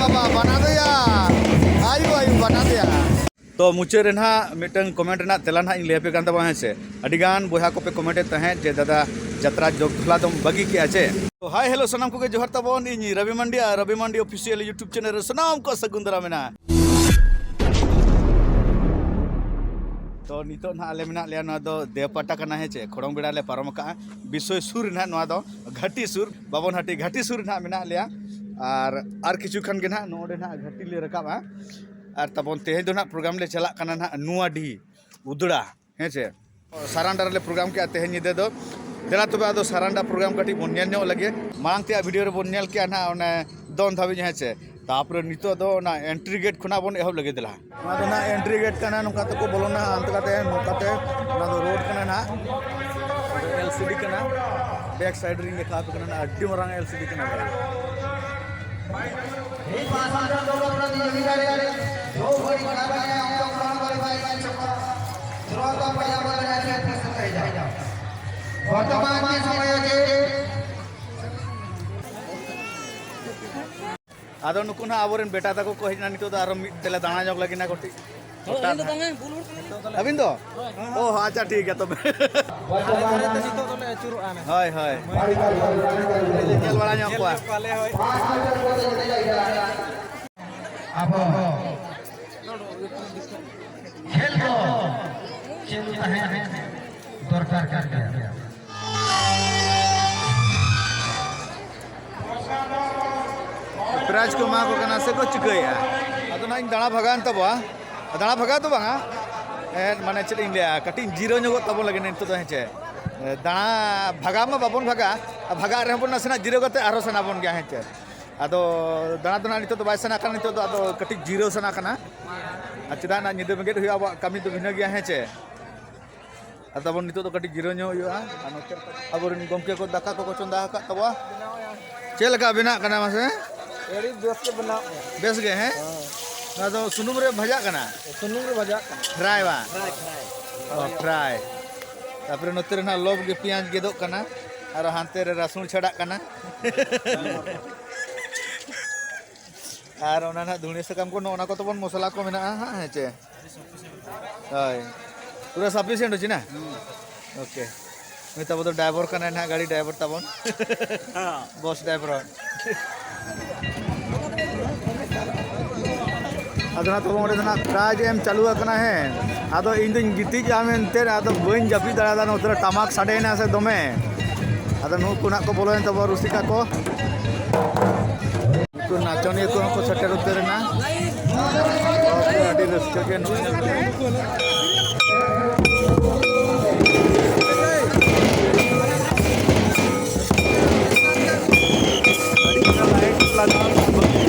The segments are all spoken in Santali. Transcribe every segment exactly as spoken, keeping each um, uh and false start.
ᱵᱟᱵᱟ ᱵᱟᱱᱟ ᱫᱚᱭᱟ, ᱟᱭᱩ ᱟᱭᱩ ᱵᱟᱱᱟ ᱫᱚᱭᱟ᱾ ᱛᱚ ᱢᱩᱪᱟᱹᱫ ᱨᱮ ᱱᱟᱦᱟᱜ ᱢᱤᱫᱴᱟᱝ ᱠᱚᱢᱮᱱᱴ ᱨᱮᱱᱟᱜ ᱛᱮᱞᱟ ᱱᱟᱦᱟᱜ ᱤᱧ ᱞᱟᱹᱭ ᱟᱯᱮ ᱠᱟᱱ ᱛᱟᱵᱚᱱᱟ, ᱦᱮᱸ ᱥᱮ᱾ ᱟᱹᱰᱤ ᱜᱟᱱ ᱵᱚᱭᱦᱟ ᱠᱚᱯᱮ ᱠᱚᱢᱮᱱᱴ ᱮᱫ ᱛᱟᱦᱮᱸᱫ ᱡᱮ, "ᱫᱟᱫᱟ, ᱡᱟᱛᱨᱟ ᱡᱚᱜᱽ ᱫᱷᱚᱞᱟ ᱫᱚᱢ ᱵᱟᱹᱜᱤ ᱠᱮᱜᱼᱟ ᱪᱮ?" ᱛᱚ ᱦᱟᱭ ᱦᱮᱞᱳ ᱥᱟᱱᱟᱢ ᱠᱚᱜᱮ ᱡᱚᱦᱟᱨ ᱛᱟᱵᱚᱱ, ᱤᱧ ᱨᱚᱵᱤ ᱢᱟᱱᱰᱤ ᱟᱨ ᱨᱚᱵᱤ ᱢᱟᱱᱰᱤ ᱚᱯᱷᱤᱥᱤᱭᱟᱞ YouTube ᱪᱮᱱᱮᱞ ᱨᱮ ᱥᱟᱱᱟᱢ ᱠᱚ ᱥᱟᱹᱜᱩᱱ ᱫᱟᱨᱟᱢ ᱢᱮᱱᱟᱜᱼᱟ᱾ ᱛᱚ ᱱᱤᱛᱚᱜ ᱱᱟᱦᱟᱜ ᱟᱞᱮ ᱢᱮᱱᱟᱜ ᱞᱮᱭᱟ, ᱱᱚᱣᱟ ᱫᱚ ᱫᱮᱣᱯᱟᱴᱟ ᱠᱟᱱᱟ, ᱦᱮᱸ ᱪᱮ, ᱠᱷᱚᱲᱚᱝ ᱵᱮᱲᱟ ᱞᱮ ᱯᱟᱨᱚᱢ ᱟᱠᱟᱜᱼᱟ, ᱵᱤᱥᱚᱭ ᱥᱩᱨ ᱨᱮ ᱱᱟᱦᱟᱜ, ᱱᱚᱣᱟ ᱫᱚ ᱜᱷᱟᱴᱤ ᱥᱩᱨ, ᱵᱟᱵᱚᱱ ᱦᱟᱴᱤ ᱜᱷᱟᱴᱤ ᱥᱩᱨ ᱨᱮ ᱱᱟᱦᱟᱜ ᱢᱮᱱᱟᱜ ᱞᱮᱭᱟ᱾ ᱟᱨ ᱟᱨ ᱠᱤᱪᱷᱩ ᱠᱷᱟᱱ ᱜᱮ ᱱᱟᱦᱟᱜ ᱱᱚᱰᱮ ᱱᱟᱦᱟᱜ ᱜᱷᱟᱴᱤ ᱞᱮ ᱨᱟᱠᱟᱵᱼᱟ᱾ ᱟᱨ ᱛᱟᱵᱚᱱ ᱛᱮᱦᱮᱧ ᱫᱚ ᱱᱟᱦᱟᱜ ᱯᱨᱳᱜᱨᱟᱢ ᱞᱮ ᱪᱟᱞᱟᱜ ᱠᱟᱱᱟ ᱱᱟᱦᱟᱜ ᱱᱚᱣᱟᱰᱤ ᱩᱫᱽᱲᱟ, ᱦᱮᱸ ᱪᱮ᱾ ᱥᱟᱨᱟᱱᱰᱟ ᱨᱮᱞᱮ ᱯᱨᱳᱜᱨᱟᱢ ᱠᱮᱜᱼᱟ ᱛᱮᱦᱮᱧ ᱧᱤᱫᱟᱹ ᱫᱚ᱾ ᱫᱮᱞᱟ ᱛᱚᱵᱮ ᱟᱫᱚ ᱥᱟᱨᱟᱱᱰᱟ ᱯᱨᱳᱜᱨᱟᱢ ᱠᱟᱹᱴᱤᱡ ᱵᱚᱱ ᱧᱮᱞ ᱧᱚᱜ ᱞᱮᱜᱮ᱾ ᱢᱟᱲᱟᱝ ᱛᱮᱭᱟᱜ ᱵᱷᱤᱰᱤᱭᱳ ᱨᱮᱵᱚᱱ ᱧᱮᱞ ᱠᱮᱜᱼᱟ ᱱᱟᱦᱟᱜ ᱚᱱᱮ ᱫᱚᱱ ᱫᱷᱟᱹᱵᱤᱡ, ᱦᱮᱸ ᱪᱮ᱾ ᱛᱟᱯᱚᱨᱮ ᱱᱤᱛᱚᱜ ᱫᱚ ᱚᱱᱟ ᱮᱱᱴᱨᱤ ᱜᱮᱴ ᱠᱷᱚᱱᱟᱜ ᱵᱚᱱ ᱮᱦᱚᱵ ᱞᱮᱜᱮ ᱫᱮᱞᱟ᱾ ᱱᱚᱣᱟ ᱫᱚ ᱱᱟᱦᱟᱜ ᱮᱱᱴᱨᱤ ᱜᱮᱴ ᱠᱟᱱᱟ, ᱱᱚᱝᱠᱟ ᱛᱮᱠᱚ ᱵᱚᱞᱚᱱᱟ ᱦᱟᱱᱛᱮ ᱠᱟᱛᱮ, ᱱᱚᱝᱠᱟ ᱛᱮ᱾ ᱚᱱᱟ ᱫᱚ ᱨᱳᱰ ᱠᱟᱱᱟ ᱱᱟᱦᱟᱜ, ᱮᱞ ᱥᱤ ᱰᱤ ᱠᱟᱱᱟ᱾ ᱵᱮᱠ ᱥᱟᱭᱤᱰ ᱨᱤᱧ ᱫᱮᱠᱷᱟᱣ ᱟᱯᱮ ᱠᱟᱱᱟ ᱱᱟᱦᱟᱜ, ᱟᱹᱰᱤ ᱢᱟᱨᱟᱝ ᱮᱞ ᱥᱤ ᱰᱤ ᱠᱟᱱᱟ ᱵᱷᱟᱭ᱾ ᱵᱚᱨᱛᱚᱢᱟᱱ ᱠᱮ ᱥᱚᱢᱚᱭ ᱡᱮ ᱟᱫᱚ ᱱᱩᱠᱩ ᱱᱟᱦᱟᱜ ᱟᱵᱚᱨᱮᱱ ᱵᱮᱴᱟ ᱛᱟᱠᱚ ᱠᱚ ᱦᱮᱡ ᱮᱱᱟ, ᱱᱤᱛᱚᱜ ᱫᱚ ᱟᱨᱚ ᱢᱤᱫ ᱛᱮᱞᱮ ᱫᱟᱬᱟ ᱧᱚᱜ ᱞᱟᱹᱜᱤᱫ ᱱᱟ ᱠᱟᱹᱴᱤᱡ᱾ ᱦᱳᱭ, ᱟᱹᱞᱤᱧ ᱫᱚ ᱵᱟᱝᱟ, ᱵᱩᱞ ᱦᱚᱲ ᱠᱟᱱᱟᱞᱤᱧ᱾ ᱟᱹᱵᱤᱱ ᱫᱚ? ᱦᱳᱭ᱾ ᱚ, ᱟᱪᱪᱷᱟ, ᱴᱷᱤᱠ ᱜᱮᱭᱟ ᱛᱚᱵᱮ᱾ ᱟᱞᱮ ᱫᱷᱟᱨᱮ ᱛᱮ ᱱᱤᱛᱚᱜ ᱫᱚᱞᱮ ᱟᱹᱪᱩᱨᱚᱜᱼᱟ ᱱᱟ᱾ ᱦᱳᱭ, ᱦᱳᱭ᱾ ᱧᱮᱞ ᱵᱟᱲᱟ ᱧᱚᱜ ᱧᱮᱞ ᱠᱚᱣᱟ᱾ ᱧᱚᱜ ᱠᱚᱣᱟᱞᱮ, ᱦᱳᱭ᱾ ᱟᱵᱚ ᱠᱷᱮᱞ ᱫᱚ ᱪᱮᱫ ᱛᱟᱦᱮᱸ ᱫᱚᱨᱠᱟᱨ ᱠᱟᱱ ᱜᱮᱭᱟ᱾ ᱯᱨᱟᱭᱤᱡᱽ ᱠᱚ ᱮᱢᱟ ᱠᱚ ᱠᱟᱱᱟ ᱥᱮ ᱠᱚ ᱪᱤᱠᱟᱹᱭᱮᱫᱼᱟ? ᱟᱫᱚ ᱱᱟᱦᱟᱜ ᱤᱧ ᱫᱟᱬᱟ ᱵᱷᱟᱜᱟᱣᱮᱱ ᱛᱟᱵᱚᱣᱟ᱾ ᱫᱟᱬᱟ ᱵᱷᱟᱜᱟᱣ ᱫᱚ ᱵᱟᱝᱟ, ᱮ, ᱢᱟᱱᱮ ᱪᱮᱫ ᱤᱧ ᱞᱟᱹᱭᱟ, ᱠᱟᱹᱴᱤᱡ ᱤᱧ ᱡᱤᱨᱟᱹᱣ ᱧᱚᱜᱚᱜ ᱛᱟᱵᱚᱱ ᱞᱟᱹᱜᱤᱫ ᱱᱤᱛᱚᱜ ᱫᱚ, ᱦᱮᱸ ᱪᱮ᱾ ᱮ, ᱫᱟᱬᱟ ᱵᱷᱟᱜᱟᱣ ᱢᱟ ᱵᱟᱵᱚᱱ ᱵᱷᱟᱜᱟᱜᱼᱟ, ᱟᱨ ᱵᱷᱟᱜᱟᱜ ᱨᱮᱦᱚᱸ ᱵᱚᱱ ᱱᱟᱥᱮᱱᱟᱜ ᱡᱤᱨᱟᱹᱣ ᱠᱟᱛᱮ ᱟᱨᱦᱚᱸ ᱥᱟᱱᱟ ᱵᱚᱱ ᱜᱮᱭᱟ, ᱦᱮᱸ ᱪᱮ᱾ ᱟᱫᱚ ᱫᱟᱬᱟ ᱫᱚ ᱱᱟᱦᱟᱜ ᱱᱤᱛᱚᱜ ᱫᱚ ᱵᱟᱭ ᱥᱟᱱᱟ ᱠᱟᱱᱟ, ᱱᱤᱛᱚᱜ ᱫᱚ ᱟᱫᱚ ᱠᱟᱹᱴᱤᱡ ᱡᱤᱨᱟᱹᱣ ᱥᱟᱱᱟ ᱠᱟᱱᱟ᱾ ᱟᱨ ᱪᱮᱫᱟᱜ ᱱᱟᱦᱟᱜ ᱧᱤᱫᱟᱹ ᱵᱮᱸᱜᱮᱫ ᱦᱩᱭᱩᱜᱼᱟ, ᱟᱵᱚᱣᱟᱜ ᱠᱟᱹᱢᱤ ᱫᱚ ᱵᱷᱤᱱᱟᱹ ᱜᱮᱭᱟ, ᱦᱮᱸ ᱪᱮ᱾ ᱟᱫᱚ ᱟᱵᱚ ᱱᱤᱛᱚᱜ ᱫᱚ ᱠᱟᱹᱴᱤᱡ ᱡᱤᱨᱟᱹᱣ ᱧᱚᱜ ᱦᱩᱭᱩᱜᱼᱟ᱾ ᱟᱨ ᱱᱚᱛᱮ ᱟᱵᱚᱨᱮᱱ ᱜᱚᱢᱠᱮ ᱠᱚ ᱫᱟᱠᱟ ᱠᱚᱠᱚ ᱪᱚᱸᱫᱟ ᱟᱠᱟᱫ ᱛᱟᱵᱚᱣᱟ᱾ ᱪᱮᱫ ᱞᱮᱠᱟ ᱵᱮᱱᱟᱜ ᱠᱟᱱᱟ ᱢᱟᱥᱮ? ᱟᱹᱰᱤ ᱵᱮᱥ ᱜᱮ ᱵᱮᱱᱟᱜ ᱠᱟᱱᱟ᱾ ᱵᱮᱥ ᱜᱮ, ᱦᱮᱸ? ᱦᱮᱸ᱾ ᱱᱚᱣᱟ ᱫᱚ ᱥᱩᱱᱩᱢ ᱨᱮ ᱵᱷᱟᱡᱟᱜ ᱠᱟᱱᱟ? ᱥᱩᱱᱩᱢ ᱨᱮ ᱵᱷᱟᱡᱟᱜ ᱠᱟᱱᱟ᱾ ᱯᱷᱨᱟᱭ ᱵᱟ? ᱯᱷᱨᱟᱭ, ᱯᱷᱨᱟᱭ᱾ ᱚ, ᱯᱷᱨᱟᱭ᱾ ᱛᱟᱯᱚᱨᱮ ᱱᱚᱛᱮ ᱨᱮ ᱱᱟᱦᱟᱜ ᱞᱚᱵᱽ ᱜᱮ ᱯᱮᱸᱭᱟᱡᱽ ᱜᱮᱫᱚᱜ ᱠᱟᱱᱟ᱾ ᱟᱨ ᱦᱟᱱᱛᱮ ᱨᱮ ᱨᱟᱹᱥᱩᱱ ᱪᱷᱟᱲᱟᱜ ᱠᱟᱱᱟ᱾ ᱟᱨ ᱚᱱᱟ ᱱᱟᱦᱟᱜ ᱫᱷᱩᱲᱤ ᱥᱟᱠᱟᱢ ᱠᱚ, ᱱᱚᱜᱼᱚ ᱱᱟ ᱠᱚ ᱛᱟᱵᱚᱱ ᱢᱚᱥᱞᱟ ᱠᱚ ᱢᱮᱱᱟᱜᱼᱟ ᱦᱟᱸᱜ, ᱦᱮᱸ ᱪᱮ? ᱦᱳᱭ, ᱯᱩᱨᱟᱹ sufficient ᱦᱩᱭ ᱮᱱᱟ? ᱳᱠᱮ᱾ ᱱᱩᱭ ᱛᱟᱵᱚ ᱫᱚ driver ᱠᱟᱱᱟᱭ ᱱᱟᱦᱟᱜ, ᱜᱟᱹᱰᱤ driver ᱛᱟᱵᱚᱱ᱾ ᱦᱮᱸ᱾ Bus driver᱾ ᱟᱫᱚ ᱱᱟᱦᱟᱜ ᱛᱟᱵᱚ ᱚᱸᱰᱮ ᱫᱚ ᱱᱟᱦᱟᱜ prize ᱮᱢ ᱪᱟᱹᱞᱩ ᱟᱠᱟᱱᱟ, ᱦᱮᱸ᱾ ᱟᱫᱚ ᱤᱧ ᱫᱚᱧ ᱜᱤᱛᱤᱡᱼᱟ ᱢᱮᱱᱛᱮ, ᱟᱫᱚ ᱵᱟᱹᱧ ᱡᱟᱹᱯᱤᱫ ᱫᱟᱲᱮᱭᱟᱫᱟ, ᱱᱚᱛᱮ ᱨᱮ ᱴᱟᱢᱟᱠ ᱥᱟᱰᱮᱭᱮᱱᱟ ᱥᱮ ᱫᱚᱢᱮ᱾ ᱟᱫᱚ ᱱᱩᱠᱩ ᱱᱟᱦᱟᱜ ᱠᱚ ᱵᱚᱞᱚᱭᱮᱱ ᱛᱟᱵᱚᱱᱟ, ᱨᱩᱥᱤᱠᱟ ᱠᱚ᱾ ᱩᱱᱠᱩ ᱱᱟᱪᱚᱱᱤᱭᱟᱹ ᱠᱚᱦᱚᱸ ᱠᱚ ᱥᱮᱴᱮᱨ ᱩᱛᱟᱹᱨ ᱮᱱᱟ᱾ ᱟᱹᱰᱤ ᱨᱟᱹᱥᱠᱟᱹ ᱜᱮ ᱱᱚᱜᱼᱚᱭ ᱧᱮᱞᱚᱜ ᱠᱟᱱᱟ᱾ ᱟᱹᱰᱤ ᱪᱮᱦᱨᱟ light ᱠᱚ ᱞᱟᱜᱟᱣ ᱠᱟᱜᱼᱟ᱾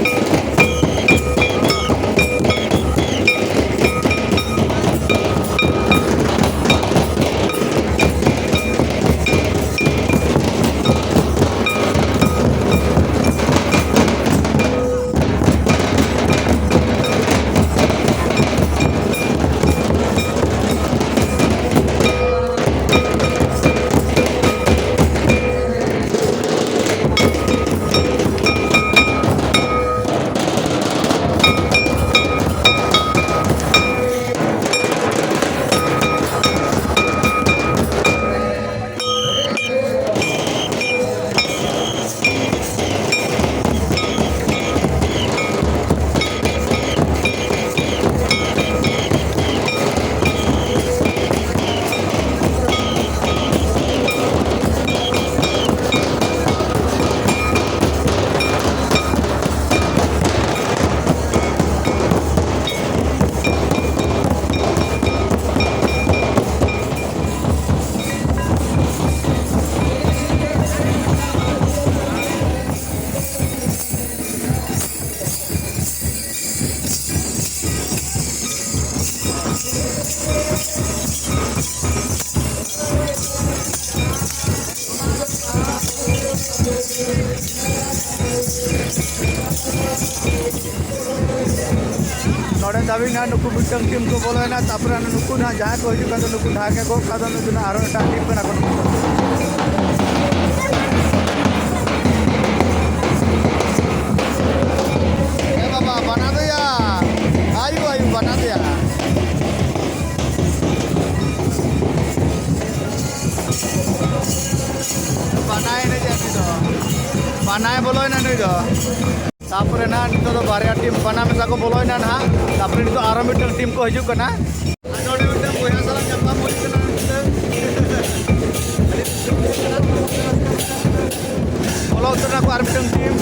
ᱱᱚᱰᱮ ᱫᱷᱟᱹᱵᱤᱡ ᱱᱟᱦᱟᱜ ᱱᱩᱠᱩ ᱢᱤᱫᱴᱟᱝ team ᱠᱚ ᱵᱚᱞᱚᱭᱮᱱᱟ, ᱛᱟᱨᱯᱚᱨᱮ ᱱᱩᱠᱩ ᱱᱟᱦᱟᱜ ᱡᱟᱦᱟᱸᱭ ᱠᱚ ᱦᱤᱡᱩᱜ ᱠᱟᱱ ᱫᱚ, ᱱᱩᱠᱩ ᱱᱟᱦᱟᱜ ᱜᱮ ᱜᱚᱜ ᱠᱟᱜ ᱫᱚ, ᱱᱩᱠᱩ ᱱᱟᱦᱟᱜ ᱟᱨᱦᱚᱸ ᱮᱴᱟᱜ team ᱠᱟᱱᱟ ᱠᱚ ᱱᱩᱠᱩ ᱫᱚ᱾ ᱵᱚᱞᱚᱭᱮᱱᱟ ᱱᱩᱭ ᱫᱚ᱾ ᱛᱟᱯᱚᱨᱮ ᱱᱟᱦᱟᱜ ᱱᱤᱛᱚᱜ ᱫᱚ ᱵᱟᱨᱭᱟ ᱴᱤᱢ ᱵᱟᱱᱟ ᱢᱮᱥᱟ ᱠᱚ ᱵᱚᱞᱚᱭᱮᱱᱟ ᱱᱟᱦᱟᱜ᱾ ᱛᱟᱯᱚᱨᱮ ᱱᱤᱛᱚᱜ ᱟᱨᱚ ᱢᱤᱫᱴᱟᱝ ᱴᱤᱢ ᱠᱚ ᱦᱤᱡᱩᱜ ᱠᱟᱱᱟ᱾ ᱟᱨ ᱱᱚᱰᱮ ᱢᱤᱫᱴᱟᱝ ᱵᱚᱭᱦᱟ ᱥᱟᱞᱟᱜ ᱧᱟᱯᱟᱢ ᱦᱩᱭ ᱠᱟᱱᱟ ᱱᱤᱛᱚᱜ᱾ ᱵᱚᱞᱚ ᱩᱛᱟᱹᱨ ᱱᱟᱠᱚ ᱟᱨ ᱢᱤᱫᱴᱟᱝ ᱴᱤᱢ᱾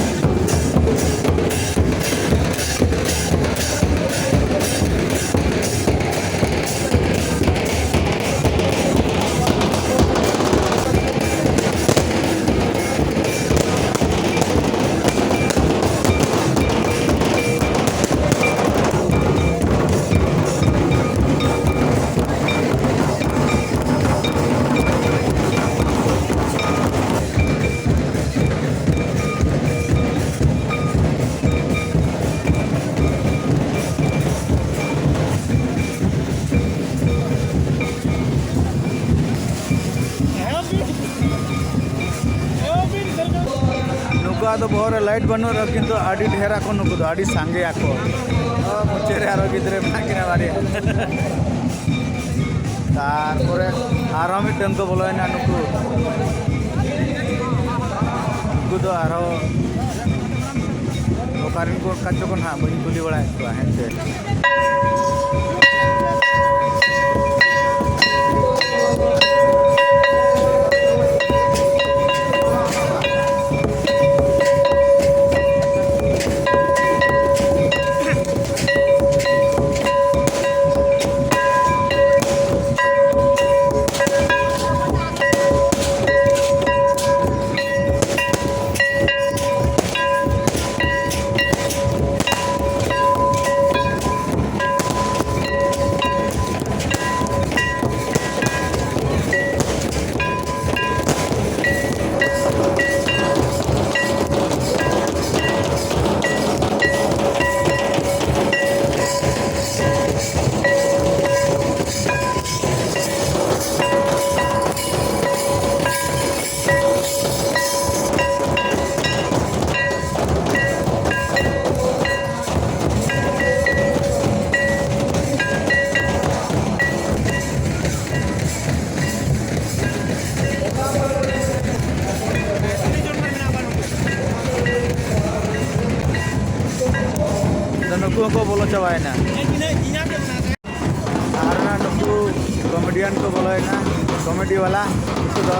ᱱᱩᱠᱩᱣᱟᱜ ᱫᱚ ᱵᱚᱦᱚᱜ ᱨᱮ ᱞᱟᱭᱤᱴ ᱵᱟᱹᱱᱩᱜ ᱨᱮᱦᱚᱸ, ᱠᱤᱱᱛᱩ ᱟᱹᱰᱤ ᱰᱷᱮᱨ ᱟᱠᱚ, ᱱᱩᱠᱩ ᱫᱚ ᱟᱹᱰᱤ ᱥᱟᱸᱜᱮ ᱟᱠᱚ᱾ ᱚ, ᱢᱩᱪᱟᱹᱫ ᱨᱮ ᱟᱨᱚ ᱜᱤᱫᱽᱨᱟᱹ ᱢᱮᱱᱟᱜ ᱠᱤᱱᱟ ᱵᱟᱨᱭᱟ᱾ ᱛᱟᱨᱯᱚᱨᱮ ᱟᱨᱦᱚᱸ ᱢᱤᱫᱴᱟᱝ ᱠᱚ ᱵᱚᱞᱚᱭᱮᱱᱟ ᱱᱩᱠᱩ᱾ ᱱᱩᱠᱩ ᱫᱚ ᱟᱨᱦᱚᱸ ᱚᱠᱟᱨᱮᱱ ᱠᱚ, ᱚᱠᱟ ᱪᱚ ᱠᱚ ᱱᱟᱦᱟᱜ, ᱵᱟᱹᱧ ᱠᱩᱞᱤ ᱵᱟᱲᱟᱭᱮᱫ ᱠᱚᱣᱟ ᱦᱮᱸ ᱥᱮ᱾ ᱱᱩᱠᱩ ᱦᱚᱸᱠᱚ ᱵᱚᱞᱚ ᱪᱟᱵᱟᱭᱮᱱᱟ᱾ ᱟᱨ ᱚᱱᱟ ᱱᱩᱠᱩ ᱠᱚᱢᱮᱰᱤᱭᱟᱱ ᱠᱚ ᱵᱚᱞᱚᱭᱮᱱᱟ, ᱠᱚᱢᱮᱰᱤ ᱵᱟᱞᱟ ᱱᱩᱠᱩ ᱫᱚ᱾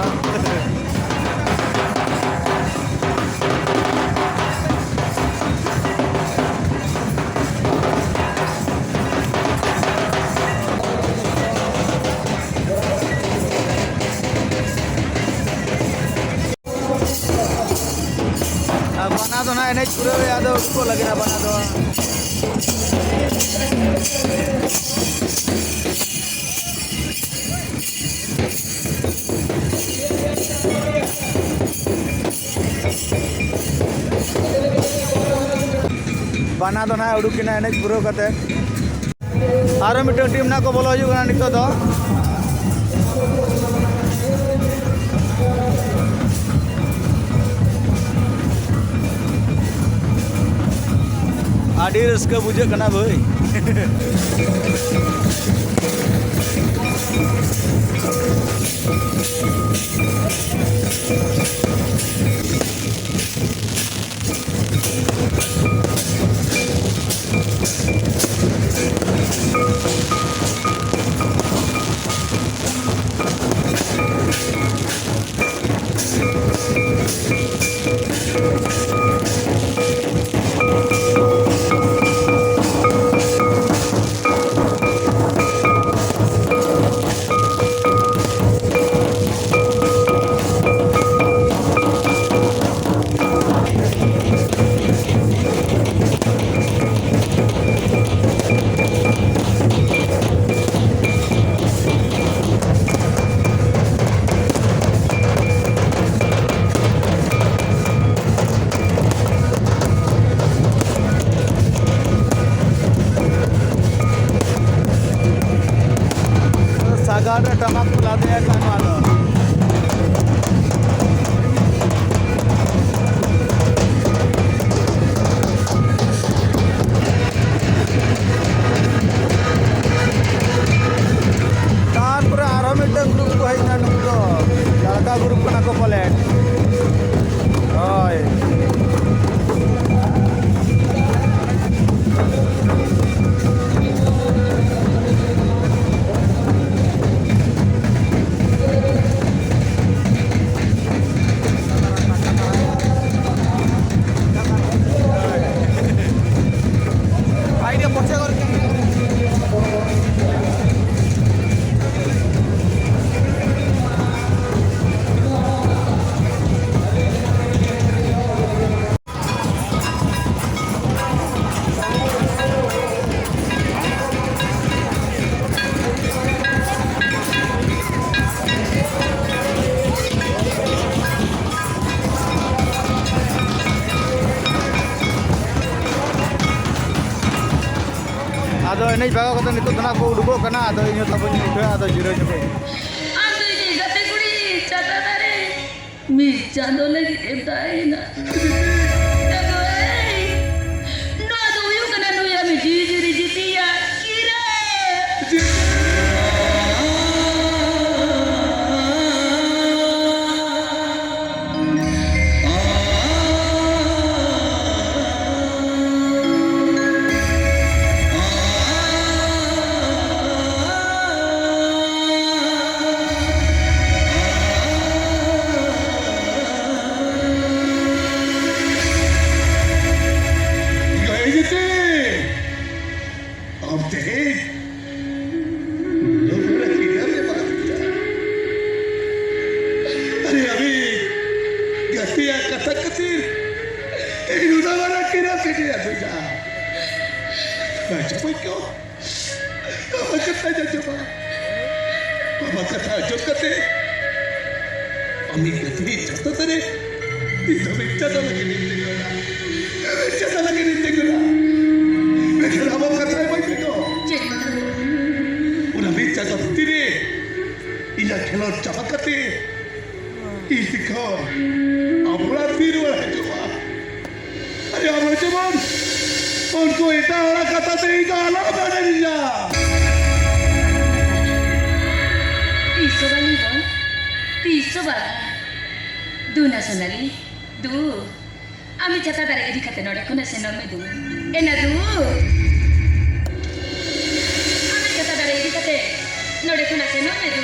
ᱟᱨ ᱵᱟᱱᱟ ᱫᱚ ᱱᱟᱦᱟᱜ ᱮᱱᱮᱡ ᱯᱩᱨᱟᱹᱣ ᱨᱮ ᱟᱫᱚ ᱩᱰᱩᱠᱚᱜ ᱞᱟᱹᱜᱤᱫ ᱵᱟᱱᱟ ᱫᱚ᱾ ᱵᱟᱱᱟ ᱫᱚ ᱱᱟᱦᱟᱜ ᱩᱰᱩᱠ ᱠᱤᱱᱟ ᱮᱱᱮᱡ ᱯᱩᱨᱟᱹᱣ ᱠᱟᱛᱮ᱾ ᱟᱨᱚ ᱢᱤᱫᱴᱟᱝ ᱴᱤᱢ ᱱᱟᱜ ᱠᱚ ᱵᱚᱞᱚ ᱦᱤᱡᱩᱜ ᱠᱟᱱᱟ ᱱᱤᱛᱚᱜ ᱫᱚ᱾ ᱟᱹᱰᱤ ᱨᱟᱹᱥᱠᱟᱹ ᱵᱩᱡᱷᱟᱹᱜ ᱠᱟᱱᱟ ᱵᱷᱟᱹᱭ᱾ ᱥᱟᱜᱟᱲ ᱨᱮ ᱴᱟᱢᱟᱠ ᱠᱚ ᱞᱟᱫᱮᱭᱟ ᱠᱟᱱ ᱱᱚᱣᱟ ᱫᱚ᱾ ᱛᱟᱨᱯᱚᱨᱮ ᱟᱨᱦᱚᱸ ᱢᱤᱫᱴᱟᱝ ᱜᱨᱩᱯ ᱠᱚ ᱦᱮᱡ ᱮᱱᱟ, ᱱᱩᱠᱩ ᱫᱚ ᱡᱟᱲᱠᱟ ᱜᱨᱩᱯ ᱠᱟᱱᱟ ᱠᱚ ᱯᱟᱞᱮᱱ᱾ ᱦᱳᱭ᱾ ᱟᱫᱚ ᱮᱱᱮᱡ ᱵᱷᱟᱜᱟᱣ ᱠᱟᱛᱮ ᱱᱤᱛᱚᱜ ᱫᱚ ᱱᱟᱜ ᱠᱚ ᱩᱰᱩᱠᱚᱜ ᱠᱟᱱᱟ᱾ ᱟᱫᱚ ᱤᱧ ᱦᱚᱸ ᱛᱟᱵᱚᱧ ᱩᱴᱷᱟᱹᱜᱼᱟ, ᱟᱫᱚ ᱡᱤᱨᱟᱹᱣ ᱧᱚᱜᱚᱜ ᱤᱧ᱾ ᱟᱢ ᱫᱚ ᱤᱧᱤᱡ ᱜᱟᱛᱮ ᱠᱩᱲᱤ ᱪᱷᱟᱛᱟ ᱫᱟᱨᱮ ᱢᱤᱫ ᱪᱟᱸᱫᱚ ᱞᱟᱹᱜᱤᱫ ᱮᱢ ᱛᱟᱦᱮᱸᱭᱮᱱᱟ᱾ ᱟᱫᱚ ᱮᱭ, ᱱᱚᱣᱟ ᱫᱚ ᱦᱩᱭᱩᱜ ᱠᱟᱱᱟ ᱱᱩᱭ ᱟᱢ ᱡᱤᱣᱤ ᱡᱩᱨᱤ ᱡᱤᱛᱤᱭᱟ ᱠᱤᱨᱟᱹ᱾ ᱟᱢ ᱛᱮᱦᱮᱧ ᱱᱚᱰᱮ ᱠᱤᱱᱟᱹ ᱨᱮ ᱵᱟᱝ ᱦᱩᱭᱩᱜᱼᱟ᱾ ᱟᱨᱮ ᱟᱹᱵᱤ, ᱜᱟᱛᱮᱭᱟᱜ ᱠᱟᱛᱷᱟ ᱠᱷᱟᱹᱛᱤᱨ ᱤᱧ ᱱᱩᱱᱟᱹᱜ ᱢᱟᱨᱟᱝ ᱠᱤᱱᱟᱹ ᱯᱮ ᱟᱹᱜᱩᱭᱟ᱾ ᱵᱟᱪᱚ ᱵᱚᱭᱠᱚ, ᱟᱢᱟᱜ ᱠᱟᱛᱷᱟ ᱟᱸᱡᱚᱢᱟ᱾ ᱟᱢᱟᱜ ᱠᱟᱛᱷᱟ ᱟᱸᱡᱚᱢ ᱠᱟᱛᱮ ᱟᱢᱤᱡ ᱜᱟᱛᱮ ᱡᱚᱛᱚ ᱛᱟᱨᱮ ᱤᱧ ᱫᱚ ᱢᱤᱫ ᱪᱟᱸᱫᱚ ᱞᱟᱹᱜᱤᱫ ᱤᱧ ᱛᱤᱸᱜᱩᱱᱟ᱾ ᱢᱤᱫ ᱪᱟᱸᱫᱚ ᱞᱟᱹᱜᱤᱫ ᱤᱧ ᱛᱤᱸᱜᱩᱱᱟ᱾ ᱢᱮᱱᱠᱷᱟᱱ ᱟᱢᱟᱜ ᱠᱟᱛᱷᱟ ᱟᱸᱡᱚᱢ ᱢᱮ ᱛᱚ᱾ ᱪᱮᱫ ᱠᱟᱛᱷᱟ? ᱚᱱᱟ ᱢᱤᱫ ᱪᱟᱸᱫᱚ ᱵᱷᱤᱛᱤᱨ ᱨᱮ ᱤᱧᱟᱹᱜ ᱠᱷᱮᱞᱳᱰ ᱪᱟᱵᱟ ᱠᱟᱛᱮ ᱤᱧ ᱛᱤᱠᱷᱚᱱ ᱟᱢ ᱚᱲᱟᱜ ᱛᱤ ᱨᱩᱣᱟᱹᱲ ᱦᱤᱡᱩᱜᱼᱟ᱾ ᱟᱨᱮ ᱟᱢ ᱡᱮᱢᱚᱱ ᱩᱱᱠᱩ ᱮᱴᱟᱜ ᱦᱚᱲᱟᱜ ᱠᱟᱛᱷᱟ ᱛᱮ ᱤᱧ ᱫᱚ ᱟᱞᱚᱢ ᱮᱲᱮᱧᱟ᱾ ᱛᱤᱥ ᱦᱚᱸ ᱵᱟᱝ ᱵᱚᱱ, ᱛᱤᱥ ᱦᱚᱸ ᱵᱟᱝ᱾ ᱫᱩ ᱱᱟ ᱥᱳᱱᱟᱞᱤ, ᱫᱩ᱾ ᱟᱢᱤᱡ ᱪᱷᱟᱛᱟ ᱫᱟᱨᱮ ᱤᱫᱤ ᱠᱟᱛᱮ ᱱᱚᱰᱮ ᱠᱷᱚᱱᱟᱜ ᱥᱮᱱᱚᱜ ᱢᱮ ᱫᱩ᱾ ᱮᱱᱟ ᱫᱩ᱾ ᱟᱢᱤᱡ ᱪᱷᱟᱛᱟ ᱫᱟᱨᱮ ᱤᱫᱤ ᱠᱟᱛᱮ ᱱᱚᱰᱮ ᱠᱷᱚᱱᱟᱜ ᱥᱮᱱᱚᱜ ᱢᱮ ᱫᱩ᱾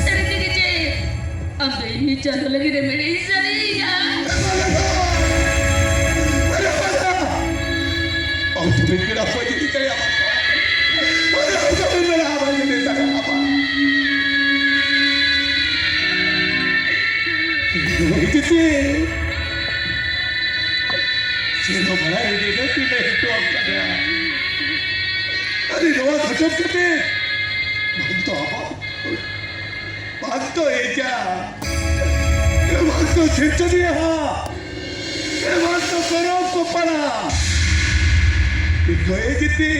ᱥᱟᱹᱨᱤ ᱛᱮᱜᱮ ᱪᱮ? ᱟᱢ ᱫᱚ ᱤᱧ ᱪᱟᱸᱫᱚ ᱞᱟᱹᱜᱤᱫ ᱮᱢ ᱮᱲᱮ ᱥᱟᱹᱨᱤᱭᱟ? ᱟᱢ ᱫᱚ ᱢᱤᱫ ᱵᱮᱲᱟ ᱦᱚᱸ ᱡᱩᱫᱤ ᱠᱟᱭᱟ, ᱟᱢ ᱫᱚ ᱢᱤᱫ ᱵᱮᱲᱟ ᱦᱚᱸ ᱡᱩᱫᱤ ᱠᱟᱭᱟ᱾ ᱵᱟᱝ ᱫᱚ ᱮᱡᱟ, ᱮ ᱵᱟᱝ ᱫᱚ ᱥᱤᱨᱡᱚᱱᱤᱭᱟᱹ, ᱮ ᱵᱟᱝ ᱫᱚ ᱯᱚᱨᱚᱵᱽ ᱠᱚ ᱯᱟᱲᱟ᱾ ᱤᱧ ᱫᱚ ᱮᱡᱤᱛᱤ,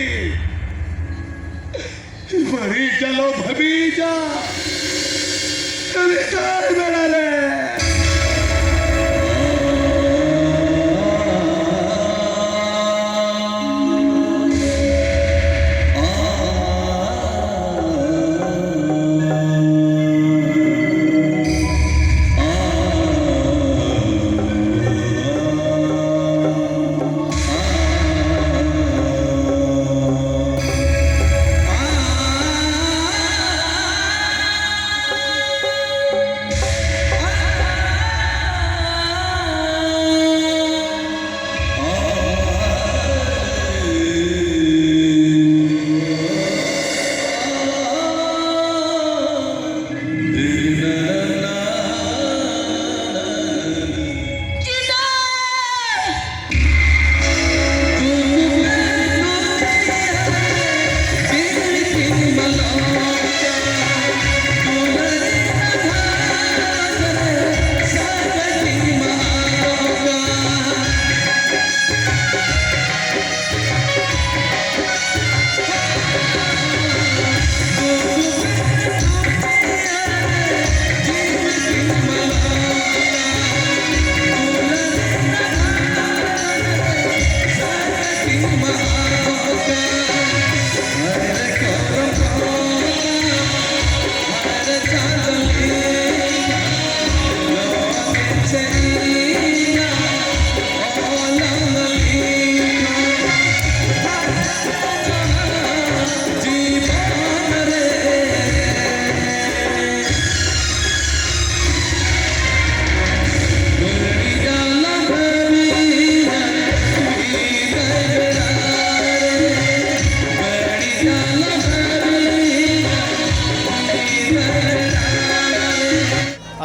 ᱵᱟᱹᱲᱤᱡ ᱟᱞᱚ ᱵᱷᱟᱹᱵᱤᱭᱮᱡᱟ, ᱨᱤᱴᱟᱭᱟᱨ ᱵᱮᱲᱟ ᱨᱮ᱾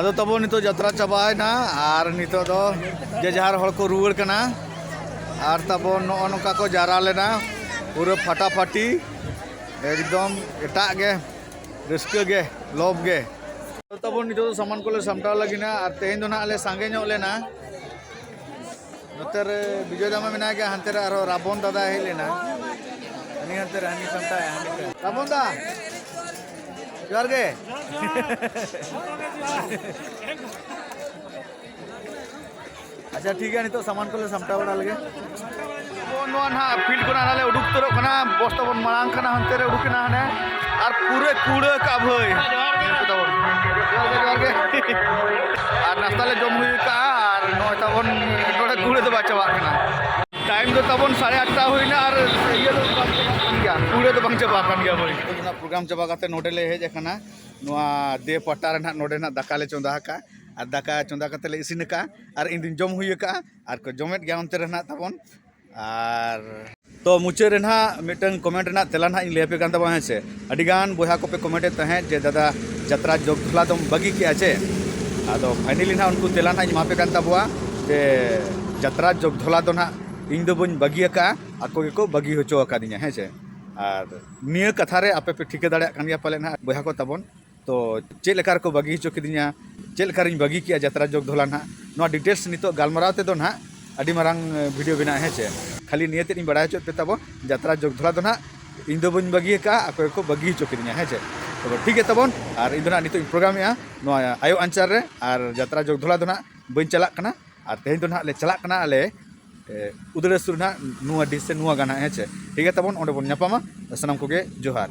ᱟᱫᱚ ᱛᱟᱵᱚ ᱱᱤᱛᱚᱜ ᱡᱟᱛᱨᱟ ᱪᱟᱵᱟᱭᱮᱱᱟ ᱟᱨ ᱱᱤᱛᱚᱜ ᱫᱚ ᱡᱮ ᱡᱟᱦᱟᱨ ᱦᱚᱲ ᱠᱚ ᱨᱩᱣᱟᱹᱲ ᱠᱟᱱᱟ᱾ ᱟᱨ ᱛᱟᱵᱚ ᱱᱚᱜᱼᱚ ᱱᱚᱝᱠᱟ ᱠᱚ ᱡᱟᱣᱨᱟ ᱞᱮᱱᱟ ᱯᱩᱨᱟᱹ ᱯᱷᱟᱴᱟᱯᱷᱟᱴᱤ᱾ ᱮᱠᱫᱚᱢ ᱮᱴᱟᱜ ᱜᱮ ᱨᱟᱹᱥᱠᱟᱹ ᱜᱮ, ᱞᱚᱵᱽ ᱜᱮ᱾ ᱛᱟᱵᱚᱱ ᱱᱤᱛᱚᱜ ᱫᱚ ᱥᱟᱢᱟᱱ ᱠᱚᱞᱮ ᱥᱟᱢᱴᱟᱣ ᱞᱟᱹᱜᱤᱫ ᱱᱟ, ᱟᱨ ᱛᱮᱦᱮᱧ ᱫᱚ ᱱᱟᱦᱟᱜ ᱞᱮ ᱥᱟᱸᱜᱮ ᱧᱚᱜ ᱞᱮᱱᱟ᱾ ᱱᱚᱛᱮ ᱨᱮ ᱵᱤᱡᱚᱭ ᱫᱟ ᱢᱟ ᱢᱮᱱᱟᱭ ᱜᱮ, ᱦᱟᱱᱛᱮ ᱨᱮ ᱟᱨᱦᱚᱸ ᱨᱟᱵᱚᱱ ᱫᱟᱫᱟ ᱦᱮᱡ ᱞᱮᱱᱟ᱾ ᱦᱟᱹᱱᱤ ᱦᱟᱱᱛᱮ ᱨᱮ, ᱦᱟᱹᱱᱤ ᱥᱟᱢᱴᱟᱣ, ᱦᱟᱹᱱᱤ ᱥᱟᱢᱴᱟᱣ᱾ ᱨᱟᱵᱚᱱ ᱫᱟ, ᱡᱚᱦᱟᱨ ᱜᱮ᱾ ᱟᱪᱪᱷᱟ, ᱴᱷᱤᱠ ᱜᱮᱭᱟ, ᱱᱤᱛᱚᱜ ᱥᱟᱢᱟᱱ ᱠᱚᱞᱮ ᱥᱟᱢᱴᱟᱣ ᱵᱟᱲᱟ ᱞᱮᱜᱮ᱾ ᱱᱚᱣᱟ ᱱᱟᱦᱟᱜ field ᱠᱷᱚᱱᱟᱜ ᱱᱟᱦᱟᱜ ᱞᱮ ᱩᱰᱩᱠ ᱩᱛᱟᱹᱨᱚᱜ ᱠᱟᱱᱟ, ᱵᱚᱥ ᱛᱟᱵᱚᱱ ᱢᱟᱲᱟᱝ ᱠᱟᱱᱟ, ᱦᱟᱱᱛᱮ ᱨᱮ ᱩᱰᱩᱠ ᱮᱱᱟ ᱦᱟᱱᱮ, ᱟᱨ ᱯᱩᱨᱟᱹ ᱠᱩᱲᱟᱹ ᱠᱟᱜᱼᱟ ᱵᱷᱟᱹᱭ᱾ ᱡᱚᱦᱟᱨ ᱜᱮ, ᱡᱚᱦᱟᱨ ᱜᱮ᱾ ᱟᱨ ᱱᱟᱥᱛᱟ ᱞᱮ ᱡᱚᱢ ᱦᱩᱭ ᱠᱟᱜᱼᱟ, ᱟᱨ ᱱᱚᱜᱼᱚᱭ ᱛᱟᱵᱚᱱ ᱱᱚᱰᱮ ᱠᱩᱲᱟᱹ ᱫᱚ ᱵᱟᱭ ᱪᱟᱵᱟᱜ ᱠᱟᱱᱟ᱾ ᱴᱟᱭᱤᱢ ᱫᱚ ᱛᱟᱵᱚᱱ ᱥᱟᱲᱮ ᱟᱴᱴᱟ ᱦᱩᱭᱱᱟ, ᱟᱨ ᱤᱭᱟᱹ ᱫᱚ ᱵᱟᱝ ᱪᱟᱵᱟᱜ ᱠᱟᱱ ᱜᱮᱭᱟ, ᱠᱩᱲᱟᱹ ᱫᱚ ᱵᱟᱝ ᱪᱟᱵᱟᱜ ᱠᱟᱱ ᱜᱮᱭᱟ ᱵᱷᱟᱹᱭ᱾ ᱱᱤᱛᱚᱜ ᱫᱚ ᱱᱟᱜ program ᱪᱟᱵᱟ ᱠᱟᱛᱮ ᱱᱚᱰᱮ ᱞᱮ ᱦᱮᱡ ᱟᱠᱟᱱᱟ, ᱱᱚᱣᱟ ᱫᱮ ᱯᱟᱴᱟ ᱨᱮ ᱱᱟᱜ ᱱᱚᱰᱮ ᱱᱟᱜ ᱫᱟᱠᱟ ᱞᱮ ᱪᱚᱸᱫᱟ ᱟᱠᱟᱫᱼᱟ, ᱟᱨ ᱫᱟᱠᱟ ᱪᱚᱸᱫᱟ ᱠᱟᱛᱮ ᱞᱮ ᱤᱥᱤᱱ ᱟᱠᱟᱫᱼᱟ, ᱟᱨ ᱤᱧ ᱫᱩᱧ ᱡᱚᱢ ᱦᱩᱭ ᱟᱠᱟᱫᱼᱟ, ᱟᱨ ᱠᱚ ᱡᱚᱢᱮᱫ ᱜᱮᱭᱟ ᱚᱱᱛᱮ ᱨᱮ ᱱᱟᱜ ᱛᱟᱵᱚᱱ᱾ ᱟᱨ ᱛᱚ ᱢᱩᱪᱟᱹᱫ ᱨᱮ ᱱᱟᱜ ᱢᱤᱫᱴᱟᱝ comment ᱨᱮᱱᱟᱜ ᱛᱮᱞᱟ ᱱᱟᱜ ᱤᱧ ᱞᱟᱹᱭ ᱟᱯᱮ ᱠᱟᱱ ᱛᱟᱵᱚᱱᱟ, ᱦᱮᱸ ᱥᱮ᱾ ᱟᱹᱰᱤ ᱜᱟᱱ ᱵᱚᱭᱦᱟ ᱠᱚᱯᱮ comment ᱮᱫ ᱛᱟᱦᱮᱸᱫ ᱡᱮ, "ᱫᱟᱫᱟ, ᱡᱟᱛᱨᱟ ᱡᱚᱜᱽ ᱫᱷᱚᱞᱟ ᱫᱚᱢ ᱵᱟᱹᱜᱤ ᱠᱮᱜᱼᱟ ᱪᱮ?" ᱟᱫᱚ finally ᱱᱟᱜ ᱩᱱᱠᱩ ᱛᱮᱞᱟ ᱱᱟᱜ ᱤᱧ ᱮᱢᱟ ᱯᱮ ᱠᱟᱱ ᱛᱟᱵᱚᱣᱟ ᱡᱮ, ᱡᱟᱛᱨᱟ ᱡᱚᱜᱽ ᱫᱷᱚᱞᱟ ᱫᱚ ᱱᱟᱜ ᱤᱧ ᱫᱚ ᱵᱟᱹᱧ ᱵᱟᱹᱜᱤ ᱟᱠᱟᱫᱼᱟ, ᱟᱠᱚ ᱜᱮᱠᱚ ᱵᱟᱹᱜᱤ ᱦᱚᱪᱚ ᱟᱠᱟᱫᱤᱧᱟ, ᱦᱮᱸ ᱥᱮ᱾ ᱟᱨ ᱱᱤᱭᱟᱹ ᱠᱟᱛᱷᱟ ᱨᱮ ᱟᱯᱮ ᱯᱮ ᱴᱷᱤᱠᱟᱹ ᱫᱟᱲᱮᱭᱟᱜ ᱠᱟᱱ ᱜᱮᱭᱟ ᱯᱟᱞᱮ ᱱᱟᱜ ᱵᱚᱭᱦᱟ ᱠᱚ ᱛᱟᱵᱚᱱ, ᱛᱚ ᱪᱮᱫ ᱞᱮᱠᱟ ᱨᱮᱠᱚ ᱵᱟᱹᱜᱤ ᱦᱚᱪᱚ ᱠᱤᱫᱤᱧᱟ, ᱪᱮᱫ ᱞᱮᱠᱟ ᱨᱤᱧ ᱵᱟᱹᱜᱤ ᱠᱮᱜᱼᱟ ᱡᱟᱛᱨᱟ ᱡᱚᱜᱽ ᱫᱷᱚᱞᱟ ᱱᱟᱦᱟᱜ, ᱱᱚᱣᱟ details ᱱᱤᱛᱚᱜ ᱜᱟᱞᱢᱟᱨᱟᱣ ᱛᱮᱫᱚ ᱱᱟᱦᱟᱜ ᱟᱹᱰᱤ ᱢᱟᱨᱟᱝ, ᱮ, video ᱵᱮᱱᱟᱜᱼᱟ, ᱦᱮᱸ ᱪᱮ᱾ ᱠᱷᱟᱹᱞᱤ ᱱᱤᱭᱟᱹ ᱛᱮᱫ ᱤᱧ ᱵᱟᱲᱟᱭ ᱦᱚᱪᱚᱭᱮᱫ ᱯᱮ ᱛᱟᱵᱚ, ᱡᱟᱛᱨᱟ ᱡᱚᱜᱽ ᱫᱷᱚᱞᱟ ᱫᱚ ᱱᱟᱦᱟᱜ ᱤᱧ ᱫᱚ ᱵᱟᱹᱧ ᱵᱟᱹᱜᱤ ᱟᱠᱟᱫᱼᱟ, ᱟᱠᱚ ᱜᱮᱠᱚ ᱵᱟᱹᱜᱤ ᱦᱚᱪᱚ ᱠᱤᱫᱤᱧᱟ, ᱦᱮᱸ ᱪᱮ᱾ ᱛᱚᱵᱮ ᱴᱷᱤᱠ ᱜᱮᱭᱟ ᱛᱟᱵᱚᱱ, ᱟᱨ ᱤᱧ ᱫᱚ ᱱᱟᱦᱟᱜ ᱱᱤᱛᱚᱜ ᱤᱧ program ᱮᱜᱼᱟ ᱱᱚᱣᱟ ᱟᱭᱳ ᱟᱧᱪᱟᱨ ᱨᱮ, ᱟᱨ ᱡᱟᱛᱨᱟ ᱡᱚᱜᱽ ᱫᱷᱚᱞᱟ ᱫᱚ ᱱᱟᱦᱟᱜ ᱵᱟᱹᱧ ᱪᱟᱞᱟᱜ ᱠᱟᱱᱟ, ᱟᱨ ᱛᱮᱦᱮᱧ ᱫᱚ ᱱᱟᱦᱟᱜ ᱞᱮ ᱪᱟᱞᱟᱜ ᱠᱟᱱᱟ ᱟᱞᱮ ᱮ, ᱩᱫᱽᱲᱟᱹ ᱥᱩᱨ ᱱᱟᱦᱟᱜ ᱱᱚᱣᱟ ᱰᱤᱥ ᱥᱮ ᱱᱚᱣᱟ ᱜᱟᱱ ᱦᱟᱸᱜ, ᱦᱮᱸ ᱪᱮ? ᱴᱷᱤᱠ ᱜᱮᱭᱟ ᱛᱟᱵᱚᱱ, ᱚᱸᱰᱮ ᱵᱚᱱ ᱧᱟᱯᱟᱢᱟ᱾ ᱥᱟᱱᱟᱢ ᱠᱚᱜᱮ ᱡᱚᱦᱟᱨ᱾